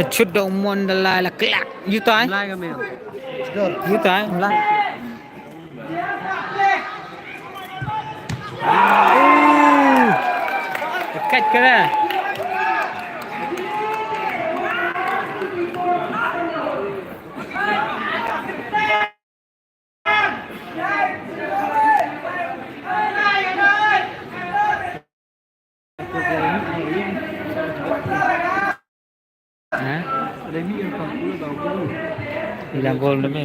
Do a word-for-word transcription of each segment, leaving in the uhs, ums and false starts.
Chut da u Mon da lai la klak. Ïa tai. Mlai ka mel. Ïa tai. Mlai. Kat kara. Ha? Ilang gol na me.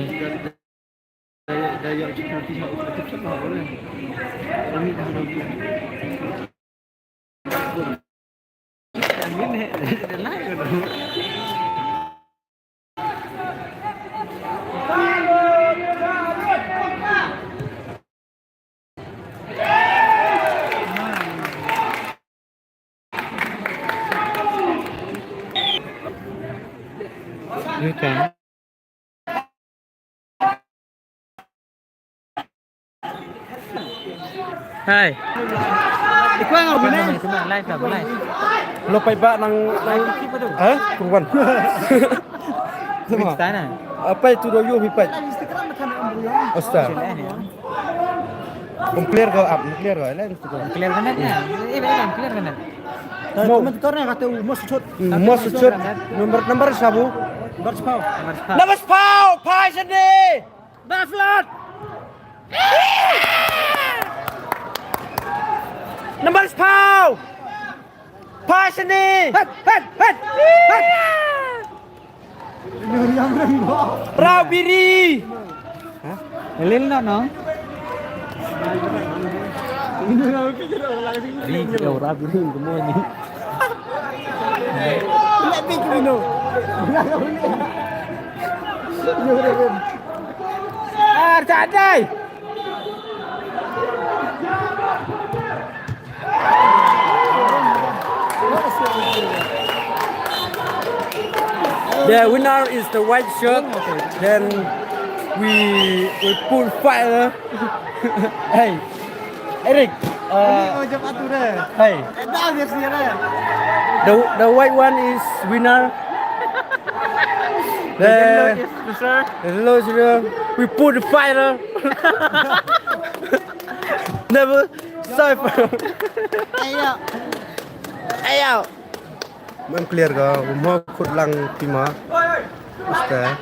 Hai. Live lah, live. Lo pai ba nang nang. Eh? Kurban. Sama. Apa itu doyong hipai? Asta. Kum clear ko up, clear ko. Lain tu ko. Clear kan ya? Eh, baik kan, clear kan? Mo. Mo suchot. Number number sabu. Number sepau. Number sepau. Pai sini. Baflat. Number sepau. Pai sini. Het, het, het. Het. Raw biri. Lil no no. Ri ke raw biri ke mo ni. Ar tak dai. The winner is the white shirt. Then we we put fire. Hey, Eric. Uh, hey. The the white one is winner. The yellow is the sir. The yellow is the, we put the fire. Never. Cypher. Ayo. Ayo. Mem clear ka, mo khut lang pima. Usta.